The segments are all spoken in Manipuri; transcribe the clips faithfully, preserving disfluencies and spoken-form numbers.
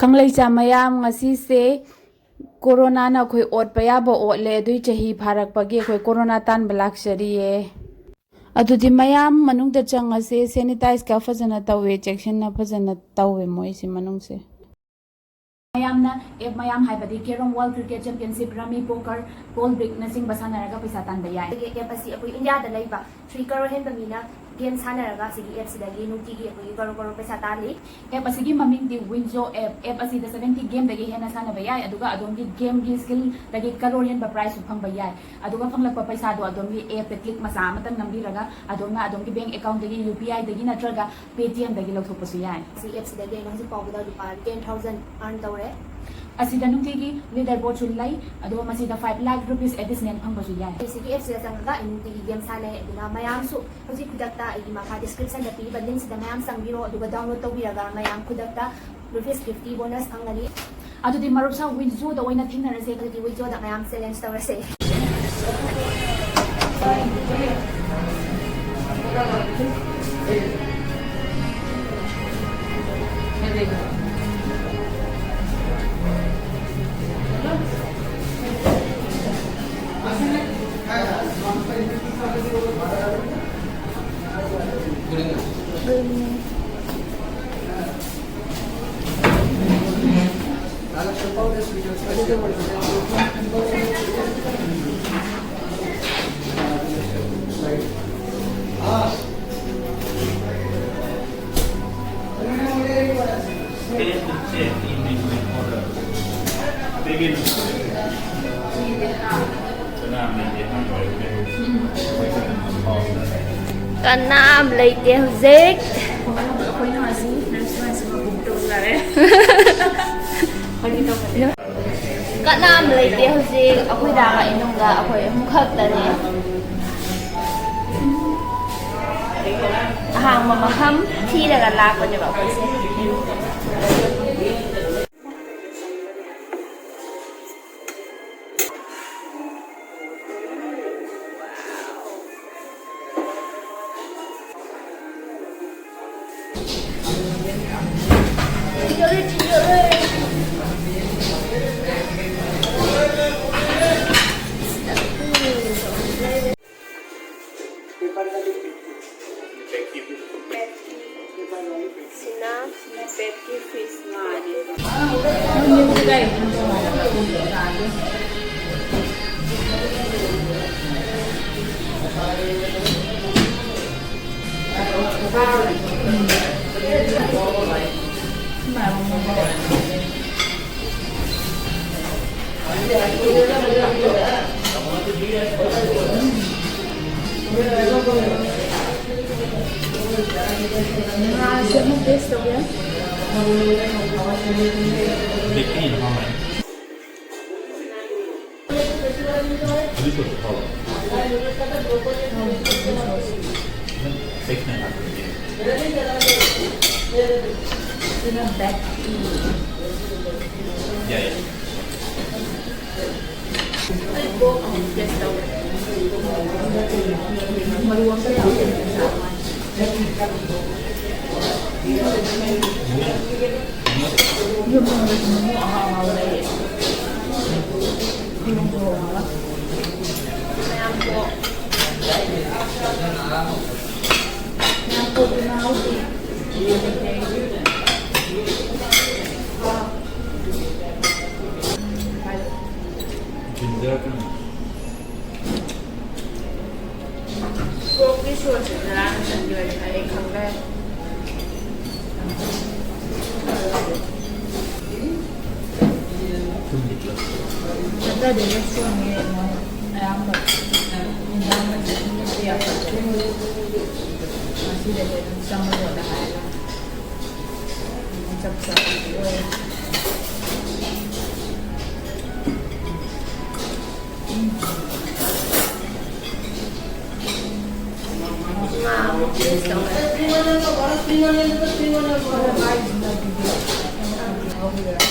ꯀꯪꯂꯩꯆꯥ ꯃꯌꯥꯝ, ꯉꯁꯤꯁꯦ ꯀꯣꯔꯣꯅꯥꯅ ꯑꯩꯈꯣꯏ ꯑꯣꯠꯄ ꯌꯥꯕ ꯑꯣꯠꯂꯦ꯫ ꯑꯗꯨꯏ ꯆꯍꯤ ꯐꯥꯔꯛꯄꯒꯤ ꯑꯩꯈꯣꯏ ꯀꯣꯔꯣꯅꯥ ꯇꯥꯟꯕ ꯂꯥꯛꯆꯔꯤꯌꯦ꯫ ꯑꯗꯨꯗꯤ ꯃꯌꯥꯝ ꯃꯅꯨꯡꯗ ꯆꯪꯉꯁꯦ꯫ ꯁꯦꯅꯤꯇꯥꯏꯖꯀ ꯐꯖꯅ ꯇꯧꯋꯦ, ꯆꯦꯛꯁꯤꯟꯅ ꯐꯖꯅ ꯇꯧꯋꯦ ꯃꯣꯏꯁꯤ ꯃꯅꯨꯡꯁꯦ꯫ ꯃꯌꯥꯝꯅ ꯑꯦꯞ ꯃꯌꯥꯝ ꯍꯥꯏꯕꯗꯤ carrom, World Cricket Championship, Rummy Poker, Ball Break ꯅꯆꯤꯡꯕ ꯁꯥꯟꯅꯔꯒ ꯄꯩꯁꯥ ꯇꯥꯟꯕ ꯌꯥꯏ꯫ ꯑꯗꯒꯤ ꯑꯦꯞ ꯑꯁꯤ ꯑꯩꯈꯣꯏ ꯏꯟꯗꯤꯌꯥꯗ ꯂꯩꯕ three crore ꯍꯦꯟꯕ ꯃꯤꯅ ꯒꯦꯝ ꯁꯥꯟꯅꯔꯒ ꯑꯁꯤꯒꯤ ꯑꯦꯞꯁꯤꯗꯒꯤ ꯅꯨꯡꯇꯤꯒꯤ ꯑꯩꯈꯣꯏꯒꯤ ꯀꯔꯣꯔ ꯀꯔꯣꯔ ꯄꯩꯁꯥ ꯇꯥꯜꯂꯤ꯫ ꯑꯦꯞ ꯑꯁꯤꯒꯤ ꯃꯃꯤꯡꯗꯤ Winzo app꯫ ꯑꯦꯞ ꯑꯁꯤꯗ seventy game ꯗꯒꯤ ꯍꯦꯟꯅ ꯁꯥꯟꯅꯕ ꯌꯥꯏ, ꯑꯗꯨꯒ ꯑꯗꯣꯝꯒꯤ game ꯒꯤ skill ꯗꯒꯤ ꯀꯔꯣꯔ ꯍꯦꯟꯕ prize ꯁꯨ ꯐꯪꯕ ꯌꯥꯏ꯫ ꯑꯗꯨꯒ ꯐꯪꯂꯛꯄ ꯄꯩꯁꯥꯗꯣ ꯑꯗꯣꯝꯒꯤ ꯑꯦꯞ ꯇ click ꯃꯆꯥ ꯑꯃꯇꯪ ꯅꯝꯕꯤꯔꯒ ꯑꯗꯣꯝꯅ ꯑꯗꯣꯝꯒꯤ bank account ꯗꯒꯤ, ꯌꯨ ꯄꯤ ꯑꯥꯏ ꯗꯒꯤ ꯅꯠꯇ꯭ꯔꯒ ꯄꯦ ꯇꯤ ꯑꯦꯝ ꯗꯒꯤ ꯂꯧꯊꯣꯛꯄꯁꯨ ꯌꯥꯏ꯫ ꯁꯤ ꯑꯦꯞ ꯁꯤꯗꯒꯤ ꯑꯩꯅ ꯍꯧꯖꯤꯛ ꯐꯥꯎꯕꯗ ꯂꯨꯄꯥ ten thousand earn ꯇꯧꯔꯦ꯫ ꯑꯁꯤꯗ ꯅꯨꯡꯇꯤꯒꯤ leader board ꯁꯨ ꯂꯩ, ꯑꯗꯨꯒ ꯃꯁꯤꯗ five lakh rupees additional ꯐꯪꯕꯁꯨ ꯌꯥꯏ꯫ ꯑꯩ ꯁꯤꯒꯤ ꯑꯦꯞ ꯁꯤꯗ ꯆꯪꯉꯒ ꯑꯩ ꯅꯨꯡꯇꯤꯒꯤ ꯒꯦꯝ ꯁꯥꯟꯅꯩ꯫ ꯑꯗꯨꯅ ꯃꯌꯥꯝꯁꯨ ꯍꯧꯖꯤꯛ ꯈꯨꯗꯛꯇ ꯑꯩꯒꯤ ꯃꯈꯥ description ꯗ ꯄꯤꯔꯤꯕ link ꯁꯤꯗ ꯃꯌꯥꯝ ꯆꯪꯕꯤꯔꯣ, ꯑꯗꯨꯒ download ꯇꯧꯕꯤꯔꯒ ꯃꯌꯥꯝ ꯈꯨꯗꯛꯇ rupees fifty bonus ꯐꯪꯒꯅꯤ꯫ ꯑꯗꯨꯗꯤ ꯃꯔꯨꯞꯁꯥ Winzo ꯗ ꯑꯣꯏꯅ ꯊꯦꯡꯅꯔꯁꯦ꯫ ꯑꯗꯨꯗꯤ Winzo ꯗ ꯃꯌꯥꯝ challenge ꯇꯧꯔꯁꯦ꯫ ꯀꯅꯥꯝ ꯂꯩꯇꯦ ꯍꯧꯖꯤꯛ꯫ ꯑꯩꯈꯣꯏꯅ ꯉꯁꯤ restaurant ꯁꯤꯃ book ꯇꯧꯖꯔꯦ꯫ ꯐꯥꯒꯤ ꯇꯧꯕꯅꯦ꯫ ꯀꯅꯥꯝ ꯂꯩꯇꯦ ꯍꯧꯖꯤꯛ꯫ ꯑꯩꯈꯣꯏ ꯗꯥꯒ ꯏꯅꯨꯡꯒ ꯑꯩꯈꯣꯏ ꯑꯍꯨꯝ ꯈꯛꯇꯅꯦ꯫ ꯍꯥꯡꯕ ꯃꯐꯝ ꯊꯤꯔꯒ ꯂꯥꯛꯄꯅꯦꯕ ꯑꯩꯈꯣꯏꯁꯦ꯫ ꯁꯤꯅ ꯄꯦꯠꯀꯤ ꯐꯤꯁ ꯉꯥꯅꯤ꯫ ꯉꯥꯁꯦ ꯑꯃꯨꯛ ꯇꯦꯁ ꯇꯧꯒꯦ꯫ ꯕꯦꯀꯔꯤꯅ ꯍꯥꯎꯔꯦ꯫ ꯑꯗꯨꯁꯨ ꯍꯥꯎꯔꯦ꯫ ꯕꯦꯀꯔꯤꯅ ꯍꯥꯎꯔꯦ꯫ ꯑꯗꯨꯅ ꯕꯦꯀꯔꯤ꯫ ꯌꯥꯏ꯫ ꯖꯤꯟꯖꯔ ꯀꯩꯅꯣ꯫ ꯄꯣꯔꯛꯀꯤ ꯁꯣꯁꯁꯦ ꯉꯔꯥꯡ ꯆꯪꯈꯤꯕ ꯑꯩ ꯈꯪꯗ꯭ꯔꯦ꯫ ꯊꯨꯝꯗꯤ ꯄꯨꯂꯞ꯫ ꯅꯠꯇ꯭ꯔꯗꯤ ꯔꯦꯁꯇꯨꯔꯦꯟꯒꯤ ꯃꯣꯏ ꯑꯌꯥꯝꯕ ꯏꯟꯖꯥꯡ ꯃꯆꯦꯠ ꯃꯆꯦꯠ ꯌꯥꯎꯕꯁꯦ ꯉꯁꯤꯗꯗꯤ ꯑꯗꯨꯝ ꯆꯝꯃꯔꯣꯗ ꯍꯥꯏꯔꯒ꯫ ꯆꯞ ꯆꯥꯕꯤ ꯑꯣꯏ꯫ ꯉꯥ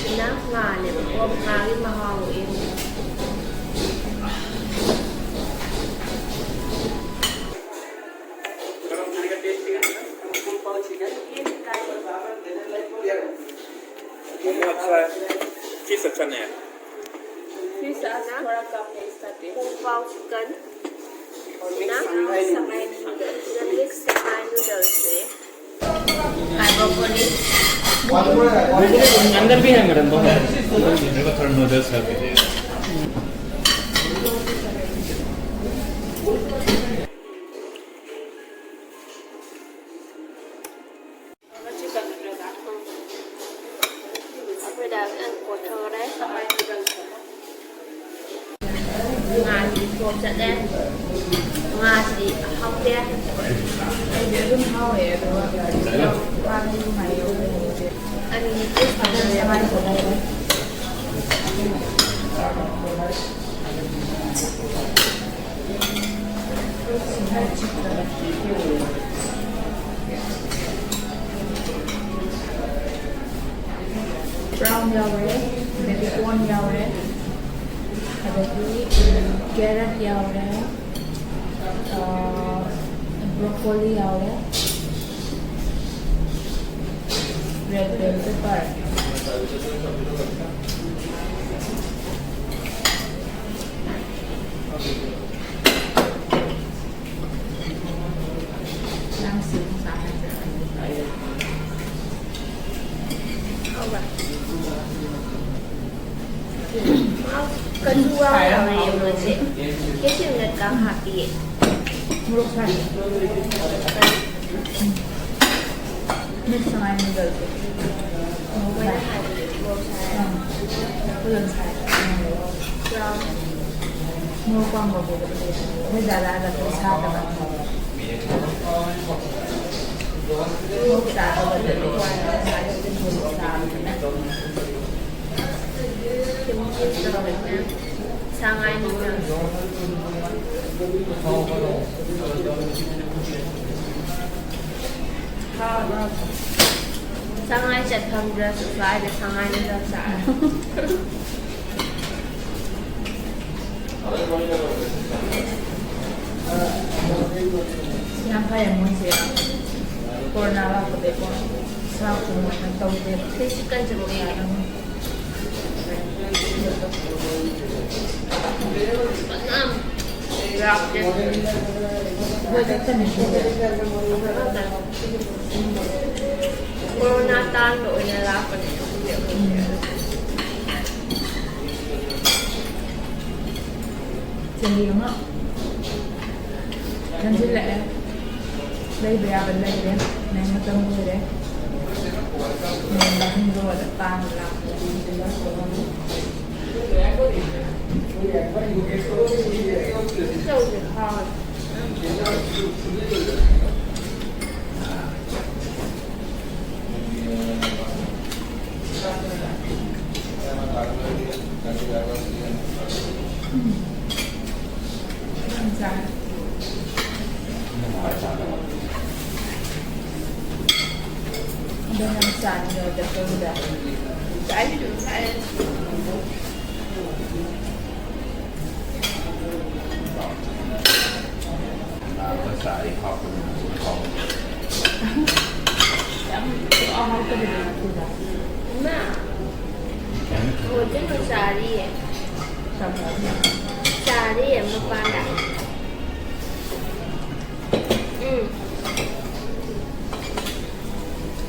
ꯁꯤꯅ ꯉꯥꯅꯦꯕꯀꯣ, ꯉꯥꯒꯤ ꯃꯍꯥꯎ ꯌꯦꯡꯉꯣ꯫ मोमो अच्छा है, फिश अच्छा नहीं है। फिश आज थोड़ा कम है इसका test. Kung pao chicken. Sina? Sangay noodles. Sina mix sangay noodles eh. Hi, broccoli. अंदर भी है मैडम, बहुत। मेरे को थोड़ा नूडल्स कर दीजिए। ꯑꯩꯈꯣꯏ ꯗꯥ ꯀꯣꯠꯊꯣꯛꯈ꯭ꯔꯦ꯫ ꯉꯥꯗꯤ ꯐ꯭ꯂꯣꯞ ꯆꯠꯂꯦ꯫ ꯉꯥꯁꯤꯗꯤ ꯍꯥꯎꯇꯦ꯫ ꯑꯩꯗꯤ ꯑꯗꯨꯝ ꯍꯥꯎꯋꯦ, ꯑꯗꯨꯒ ꯉꯥꯗꯤ ꯀꯃꯥꯏꯅ ꯇꯧꯕꯅꯣ? ꯑꯅꯤ ꯇꯦꯁ ꯇꯧꯗ꯭ꯔꯦ꯫ Brown ꯌꯥꯎꯔꯦ, ꯑꯗꯒꯤ corn ꯌꯥꯎꯔꯦ, ꯑꯗꯒꯤ, ꯎꯝ, carrot ꯌꯥꯎꯔꯦ, ꯑ, broccoli ꯌꯥꯎꯔꯦ, red bell pepper꯫ ꯀꯆꯨꯒ ꯌꯥꯎꯔꯦ ꯃꯣꯏꯁꯦ꯫ ꯀꯦꯁꯤꯌꯝ ꯅꯠꯀ ꯍꯥꯞꯄꯤꯌꯦ꯫ ꯃꯣꯔꯣꯛ ꯁꯥꯏ꯫ ꯃꯤꯛꯁ ꯁꯉꯥꯏ ꯅꯨꯗꯜꯁꯦ꯫ ꯃꯣꯏꯅ ꯍꯥꯏꯕꯗꯗꯤ ꯃꯣꯔꯣꯛ ꯁꯥꯏ꯫ ꯎꯝ꯫ ꯐꯖꯅ ꯁꯥꯏ꯫ ꯕ꯭ꯔꯥꯎꯟ꯫ ꯃꯣꯔꯣꯛ ꯄꯥꯝꯕ ꯄꯣꯛꯄꯗꯤ ꯑꯩꯈꯣꯏ ꯗꯥꯗꯥꯗ ꯑꯩꯈꯣꯏ ꯁꯥꯗꯕ꯫ ꯃꯣꯔꯣꯛ ꯆꯥꯗꯕꯗꯗꯤ ꯃꯣꯔꯣꯛ ꯁꯥꯕꯅꯤꯅ꯫ ꯁꯉꯥꯏ ꯅꯨꯗꯜꯁ꯫ ꯁꯉꯥꯏ ꯆꯠ ꯐꯪꯗ꯭ꯔꯁꯨ ꯁ꯭ꯋꯥꯏꯗ ꯁꯉꯥꯏꯅ ꯆꯞ ꯆꯥꯔꯦ꯫ ꯌꯥꯝ ꯐꯩꯌꯦ ꯃꯣꯏꯁꯦ꯫ ꯀꯣꯔꯣꯅꯥ ꯂꯥꯛꯄꯗꯩꯀꯣ ꯁꯥ ꯄꯨꯡ ꯑꯣꯏꯅ ꯇꯧꯗꯦꯕ꯫ ꯁꯤ ꯀꯟ ꯆꯠꯄ ꯌꯥꯏ꯫ ꯐꯖꯅ ꯂꯥꯞꯇꯦ꯫ ꯑꯩꯈꯣꯏ ꯆꯠꯇꯃꯤꯟꯅ ꯀꯣꯔꯣꯅꯥ ꯇꯥꯟꯕ ꯑꯣꯏꯅ ꯂꯥꯛꯄꯅꯦ꯫ ꯆꯍꯤ ꯑꯃ ꯍꯟꯖꯤꯜꯂꯛꯑꯦ꯫ ꯂꯩꯕ ꯌꯥꯕ ꯂꯩꯔꯦ꯫ ꯅꯪ ꯃꯇꯝ ꯂꯣꯏꯔꯦ꯫ ꯅꯪ ꯃꯊꯪꯗ ꯑꯣꯏꯔ ꯇꯥꯟꯕ ꯂꯥꯛꯄ꯫ ꯏꯃꯥ, ꯍꯣꯇꯦꯜꯗ ꯆꯥꯔꯤꯌꯦ꯫ ꯆꯥꯔꯤꯌꯦ ꯃꯄꯥꯟꯗ꯫ ꯎꯝ꯫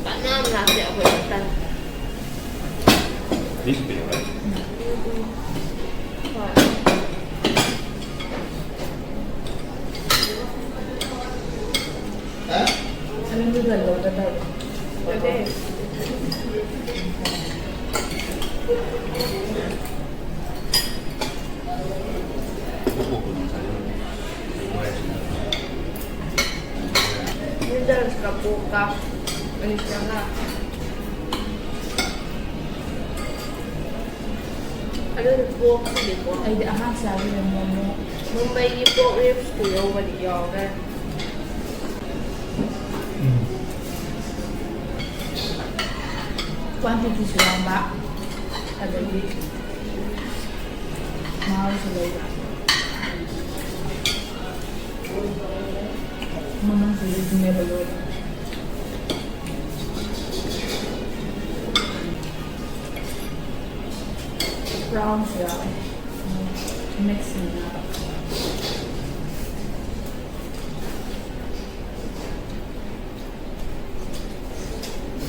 ꯄꯥꯛꯅꯝ ꯂꯥꯛꯇꯦ ꯑꯩꯈꯣꯏ ꯃꯇꯝ꯫ ꯎꯝ, ꯎꯝ꯫ ꯍꯣꯏ꯫ ꯑꯗꯨꯗ ꯂꯧꯒꯗꯕ꯫ ꯑꯗꯩ꯫ ꯅꯨꯗꯜꯁꯀ ꯄꯣꯛꯀ ꯑꯅꯤ ꯆꯥꯝꯃꯉꯥ꯫ ꯑꯗꯨꯗꯤ ꯄꯣꯛꯁꯤꯗꯤꯀꯣ꯫ ꯑꯩꯗꯤ ꯑꯍꯥꯟꯕ ꯆꯥꯔꯤꯕ ꯃꯣꯃꯣ꯫ ꯃꯨꯝꯕꯩꯒꯤ ꯄꯣꯛ ꯔꯤꯞꯁꯇꯨ ꯌꯧꯕꯗꯤ ꯌꯥꯎꯈ꯭ꯔꯦ꯫ ꯎꯝ꯫ ꯀ꯭ꯋꯥꯟꯇꯤꯇꯤꯁꯨ ꯌꯥꯝꯕ, ꯑꯗꯒꯤ ꯃꯍꯥꯎꯁꯨ ꯂꯩꯕ꯫ ꯃꯃꯜꯁꯨ reasonable ꯑꯣꯏꯕ꯫ ꯕ꯭ꯔꯥꯎꯟꯁꯨ ꯌꯥꯎꯋꯦ꯫ ꯃꯤꯛꯁ ꯁꯦꯝꯅꯕ꯫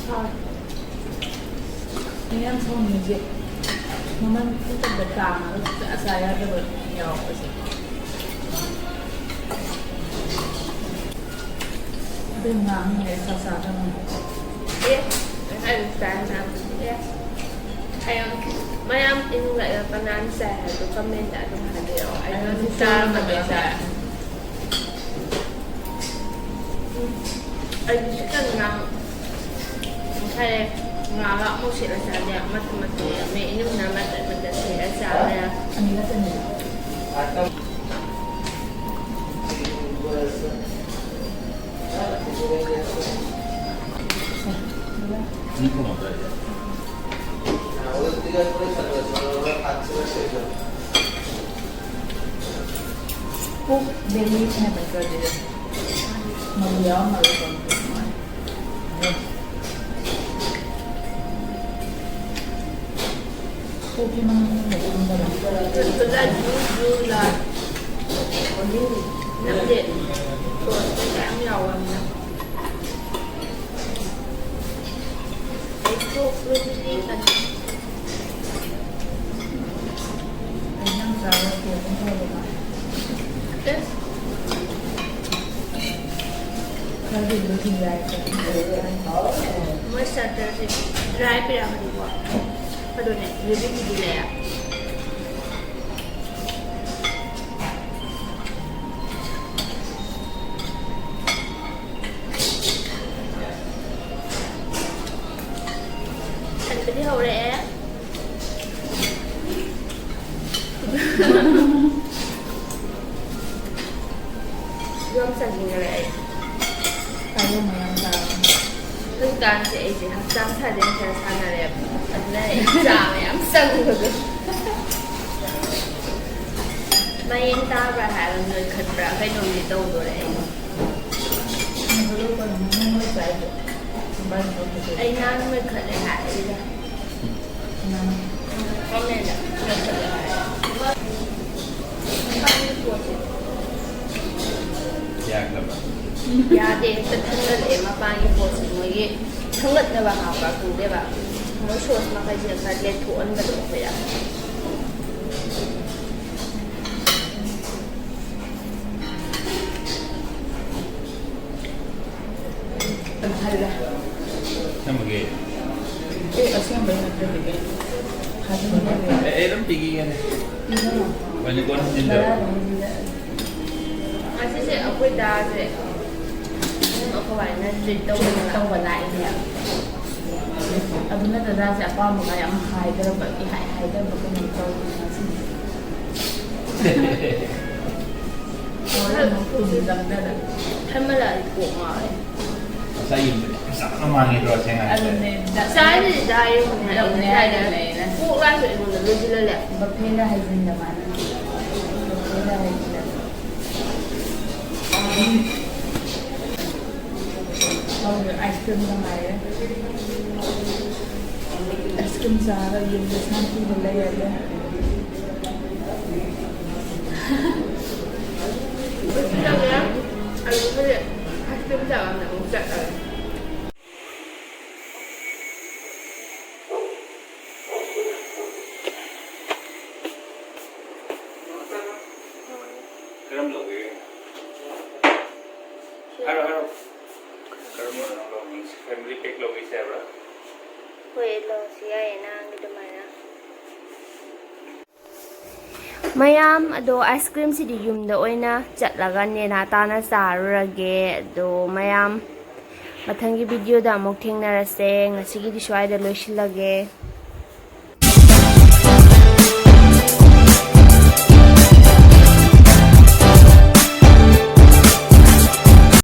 ꯍꯥꯎꯋꯦ꯫ ꯃꯌꯥꯝ ꯁꯥꯎꯅꯤꯡꯉꯤꯁꯦ ꯃꯃꯜ ꯈꯤꯇꯪꯗ ꯇꯥꯡꯉꯒ ꯁꯨꯡꯆꯥ ꯆꯥ ꯌꯥꯗꯕ ꯌꯥꯎꯔꯛꯄꯁꯦ꯫ ꯑꯗꯨ ꯉꯥꯡꯉꯦ ꯆꯥꯛ ꯆꯥꯗꯕꯅꯤ꯫ ꯑꯦ, ꯉꯁꯥꯏ ꯆꯥꯏ ꯃꯌꯥꯝ꯫ ꯑꯦ, ꯍꯌꯦꯡ ꯃꯌꯥꯝ ꯏꯃꯨꯡꯗ ꯀꯅꯥꯅ ꯆꯥꯏ ꯍꯥꯏꯕꯗꯣ ꯀꯃꯦꯟꯗ ꯑꯗꯨꯝ ꯍꯥꯏꯕꯤꯔꯛꯑꯣ꯫ ꯑꯩ ꯑꯗꯨꯝ ꯆꯥꯔꯝꯃꯒ ꯆꯥꯏ꯫ ꯎꯝ, ꯑꯩꯗꯤ ꯆꯤꯛꯀꯟ ꯉꯥ ꯉꯁꯥꯏ ꯉꯥꯒ ꯑꯃꯨꯛ ꯁꯦꯠꯂ ꯆꯥꯗꯦ꯫ ꯃꯇꯨꯝ ꯃꯇꯨꯝ ꯌꯥꯝꯃꯦ꯫ ꯏꯅꯝꯅ ꯃꯇꯠ ꯃꯇꯠ ꯁꯦꯠꯂ ꯆꯥꯔꯦ꯫ ꯑꯅꯤ ꯈꯛꯇꯅꯤ꯫ ꯄꯨꯛ ꯕꯦꯂꯤ ꯍꯥꯏꯕ ꯀꯔꯤꯅꯣ? ꯃꯔꯨ ꯌꯥꯎꯔꯝꯃꯔꯣꯏꯀꯣ꯫ ꯄꯨꯛꯀꯤ ꯃꯅꯨꯡꯗ ꯌꯥꯎꯔꯝꯃꯔꯣꯏ꯫ ꯖꯨ ꯖꯨ ꯂꯥꯎ꯫ ꯅꯝꯗꯦ꯫ ꯁꯣꯁ ꯀꯩꯀꯥ ꯌꯥꯝ ꯌꯥꯎꯔꯝꯅꯤꯅ꯫ ꯑꯩ ꯁꯣꯁ ꯂꯣꯏꯁꯤꯜꯂꯤ ꯈꯜꯂꯤ꯫ ꯑꯩ ꯅꯪ ꯆꯥꯔꯣ ꯀꯦꯛ ꯑꯃ ꯍꯧꯔꯒ꯫ ꯑꯦ꯫ ꯈꯔꯗꯤ ꯂꯣꯏꯁꯤꯟ ꯌꯥꯏ꯫ ꯃꯣꯏ ꯁꯇꯔꯁꯦ ꯗ꯭ꯔꯥꯏ ꯄꯤꯔꯛꯑꯃꯗꯤꯀꯣ꯫ ꯑꯗꯨꯅꯦ, ꯒ꯭ꯔꯦꯚꯤꯒꯤꯗꯤ ꯂꯩꯔꯦ꯫ ꯈꯟꯕꯗꯤ ꯍꯧꯔꯛꯑꯦ꯫ ꯌꯥꯝ ꯆꯥꯅꯤꯡꯈꯔꯦ ꯑꯩ꯫ ꯀꯥꯏꯗ ꯃꯌꯥꯝ ꯆꯥꯕꯅꯣ? ꯍꯧꯖꯤꯛꯀꯥꯟꯁꯦ ꯑꯩꯁꯦ ꯍꯛꯆꯥꯡ ꯁꯥꯖꯦꯜ ꯈꯔ ꯁꯥꯟꯅꯔꯦꯕ, ꯑꯗꯨꯅ ꯑꯩ ꯆꯥꯕ ꯌꯥꯝ ꯆꯪꯕꯗꯣ꯫ ꯃꯌꯦꯡ ꯇꯥꯕ꯭ꯔꯥ ꯍꯥꯏꯔꯒ ꯅꯣꯏꯈꯠꯄ꯭ꯔꯥ ꯀꯩꯅꯣꯝꯗꯤ ꯇꯧꯗꯣꯔꯦ ꯑꯩ꯫ ꯑꯩ ꯅꯍꯥꯟ ꯅꯣꯏꯈꯠꯂꯦ ꯍꯥꯏꯔꯤꯗ꯫ ꯌꯥꯗꯦ, ꯍꯦꯛꯇ ꯊꯥꯡꯒꯠꯂꯛꯑꯦ ꯃꯄꯥꯟꯒꯤ ꯄꯣꯠꯁꯦ꯫ ꯃꯣꯏꯒꯤ ꯊꯥꯡꯒꯠꯅꯕ ꯍꯥꯞꯄ꯭ꯔꯥ ꯈꯪꯗꯦꯕ, ꯃꯣꯏ ꯁꯣꯁ ꯃꯈꯩꯁꯤꯅ ꯈꯔ ꯂꯦꯟꯊꯣꯛꯍꯟꯕꯗꯣ ꯑꯩꯈꯣꯏꯗ꯫ ꯍꯜꯂꯦ꯫ ꯊꯝꯃꯒꯦ꯫ ꯑꯦ, ꯑꯁꯦꯡꯕꯩ ꯅꯠꯇ꯭ꯔꯗꯤ ꯀꯩꯅꯣ? ꯊꯥꯖꯤꯟꯕ ꯂꯣꯏꯔꯦ꯫ ꯑꯦ, ꯑꯩ ꯑꯗꯨꯝ ꯄꯤꯈꯤꯒꯦꯅꯦ꯫ ꯄꯤꯒꯅꯨ꯫ ꯍꯣꯏꯅꯦ, ꯀꯣꯟꯅ ꯊꯤꯟꯖꯔꯣ꯫ ꯇꯔꯥꯗ ꯍꯟꯖꯤꯜꯂꯛꯑꯒꯦ꯫ ꯑꯁꯤꯁꯦ ꯑꯩꯈꯣꯏ ꯗꯥꯁꯦ ꯑꯗꯨꯝ ꯑꯩꯈꯣꯏ ꯕꯥꯅ treat ꯇꯧꯕ treat ꯇꯧꯕ ꯂꯥꯛꯏꯅꯦ꯫ ꯑꯗꯨꯅ ꯗꯗꯥꯁꯦ ꯑꯄꯥꯝꯕꯒ ꯌꯥꯝ ꯍꯥꯏꯗ꯭ꯔꯕ, ꯏꯍꯥꯏ ꯍꯥꯏꯗ꯭ꯔꯕ ꯀꯩꯅꯣꯝ ꯇꯧꯕꯅꯦ ꯉꯁꯤꯗꯤ꯫ ꯍꯣꯔꯦꯟ ꯑꯃꯨꯛ ꯇꯨꯝ ꯆꯪꯗꯅ꯫ ꯍꯦꯟꯃꯜꯂꯛꯑꯗꯤ ꯀꯣꯛ ꯉꯥꯎꯋꯦ꯫ ꯉꯁꯥꯏ ꯌꯨꯝꯗ ꯌꯥꯝ ꯆꯥꯎꯅ ꯃꯥꯡꯉꯦꯗ꯭ꯔꯣ ꯑꯁꯦꯡ ꯍꯥꯏꯕꯗ? ꯑꯗꯨꯅꯦ꯫ ꯆꯥꯔꯤꯗꯤ ꯆꯥꯔꯤꯕꯅꯦ꯫ ꯂꯧꯅꯦ ꯍꯥꯏꯔꯦ, ꯂꯧꯅꯦ ꯍꯥꯏꯔꯦ꯫ ꯀꯣꯛ ꯂꯥꯛꯁꯨ ꯑꯩꯉꯣꯟꯗ ꯂꯣꯏꯁꯤꯜꯍꯜꯂꯦ꯫ Buffetꯒ ꯍꯥꯏꯖꯤꯟꯗ ꯃꯥꯅ꯫ Buffetꯒ ꯍꯥꯏꯖꯤꯟꯗ꯫ Ice creamꯒ ꯉꯥꯏꯔꯦ꯫ Ice cream ꯆꯥꯔꯒ ꯌꯨꯝꯗ ꯁꯥꯟꯇꯤꯗ ꯂꯩꯔꯒꯦ꯫ ꯂꯣꯏꯁꯤꯜꯂꯒ ꯑꯗꯨ ꯍꯧꯖꯤꯛ ice cream ꯆꯥꯕ ꯑꯃꯗ ꯑꯃꯨꯛ ꯆꯠꯂꯒꯦ꯫ ꯀꯔꯝ ꯂꯧꯒꯦ? ꯍꯥꯏꯔꯣ, ꯍꯥꯏꯔꯣ꯫ ꯀꯔꯝꯕꯅꯣ ꯅꯪ ꯂꯧꯅꯤꯡꯉꯤꯁꯦ? Family pack ꯂꯧꯒꯦꯁꯦ ꯍꯥꯏꯕ꯭ꯔꯥ? ꯍꯣꯏ, ꯂꯧꯁꯤ ꯌꯥꯏꯌꯦ, ꯅꯍꯥꯟꯒꯤ ꯑꯗꯨꯃꯥꯏꯅ꯫ ꯃꯌꯥꯝ ꯑꯗꯣ, ice creamꯁꯤꯗꯤ ꯌꯨꯝꯗ ꯑꯣꯏꯅ ꯆꯠꯂꯒ ꯅꯦꯅꯥ ꯇꯥꯅ ꯆꯥꯔꯨꯔꯒꯦ꯫ ꯑꯗꯣ ꯃꯌꯥꯝ, ꯃꯊꯪꯒꯤ videoꯗ ꯑꯃꯨꯛ ꯊꯦꯡꯅꯔꯁꯦ꯫ ꯉꯁꯤꯒꯤꯗꯤ ꯁ꯭ꯋꯥꯏꯗ ꯂꯣꯏꯁꯤꯜꯂꯒꯦ꯫